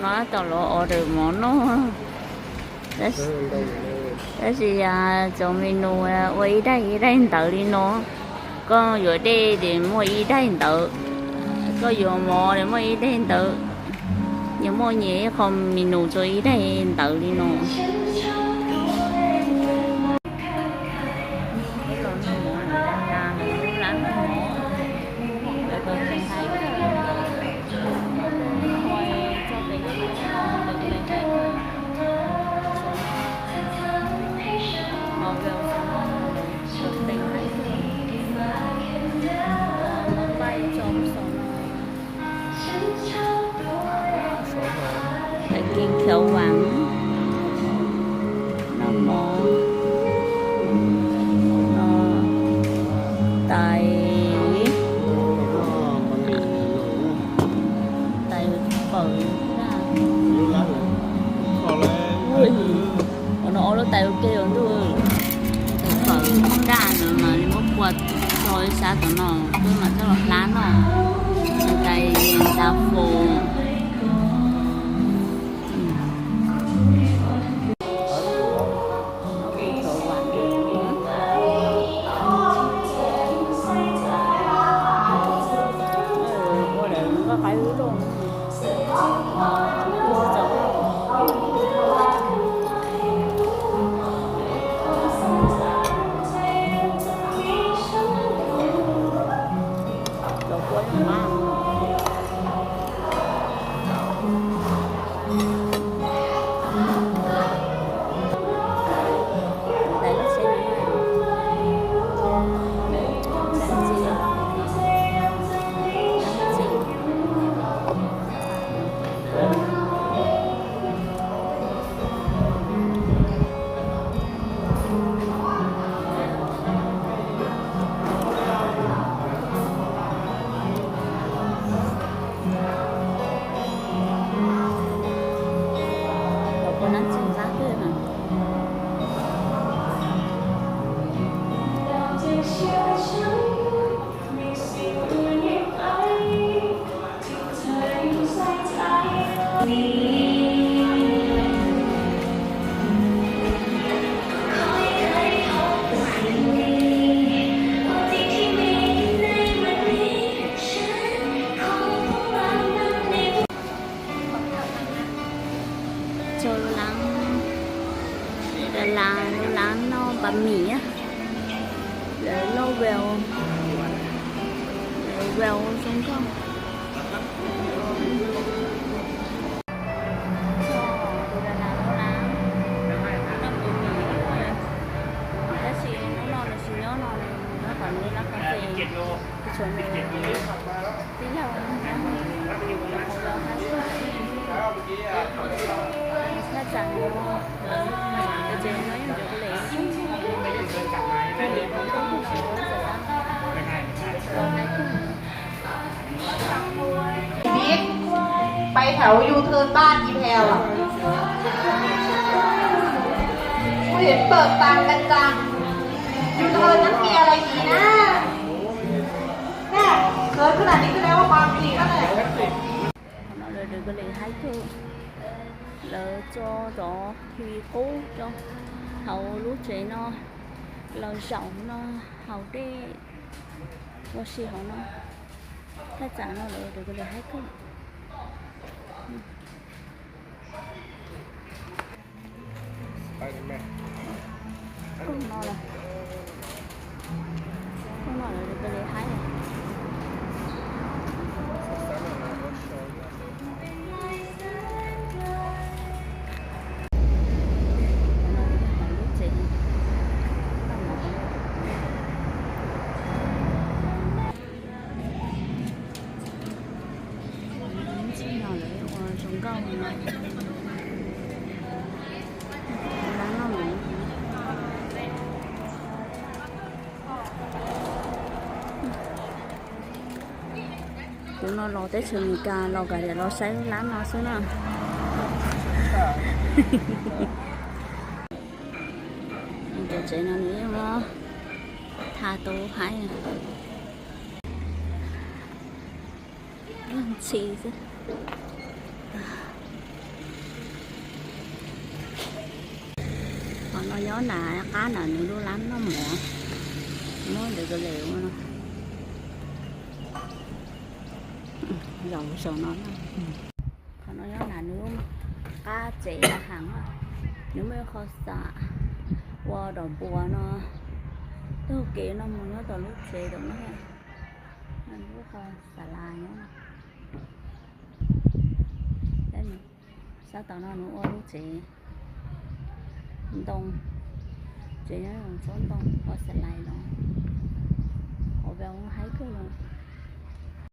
No tau los order mov noj. Tab sis yog cov menu ua ib daim ib daim ntawv li no, koj yuav dej ces muaj ib daim ntawv, koj yuav mov ces muaj ib daim ntawv, nyias muaj nyias ib qho menu rau ib daim ntawv li no. Tais kiv khiav vam, noj mov, tais, tais fawm, ua no ob lub tais ua ke los ntuj, tais fawm daj no mas li muab pua tso ib sab tom no, wb mam coj los hlab noj, tais xav fo. Cov lub lab, lub lab, lub lab noj npas mis, lawv loj veu, veu zoo nkauj. Tab sis hnub no nws tsis nyob no, nyob qhov lub lab kas fes, tshuav nws tij laug nyob hauv los hais, thaj tsam no, ces no yeej cov lem ไปแถวยูเทิร์นบ้านอีแพลวอะ กูเห็นเปิดตังกันจัง ยูเทิร์นนั้นมีอะไรดีนะ แม่เขินขนาดนี้แสดงว่าความจริงนั่นแหละ Qhov no lawv, lawv, lawv tso cov T V qub rau hauv lub tsev no, los zaum no, haus dej, ua si hauv no. Thaj tsam no lawv, lawv, lawv haib kawg. Koog no, koog no lawv, lawv haib. Ntxim no lawv ua zoo nkauj no. Lab noj mov. Tus no los teb chaws Amelikas los kav liam los saib lab no xwb na. Cov tsev no nws yeej muab tha tu haib, ntxhi xwb. Nyob nram qab nram nws lub lab noj mov, muab ntawd ka le ua no, zaum saum no. Qhov no nyob nram nws lub qab tsev heev, nws muaj ib qho xav ua dom npua no, taug kev no mus nyob tom lub tsev tom no, lub qho xav las nyob. Sab tom no nws ua lub tsev ntoo, tsev nyob tsob ntoo ua xav lais no, ua haib kawg no.